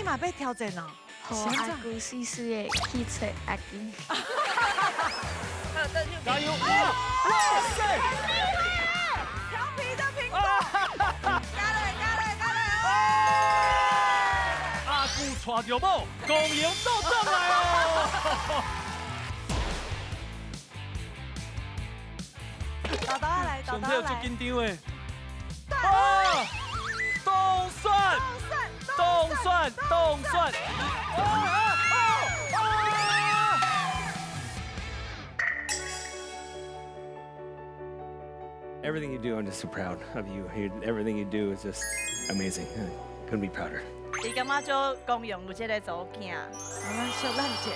嘛欲挑戰哦？予阿舅媠媠的去揣阿金。加油！哇塞！調皮的蘋果，加來加來加來！阿舅娶著某，光榮倒轉來哦！豆豆來，豆豆來。上足緊張的。啊！凍蒜，凍蒜，凍蒜。啊啊啊！ Everything you do, I'm just so proud of you. Everything you do is just amazing. Couldn't be prouder. 伊感覺足光榮有這个查某囝。咱小蘭姐。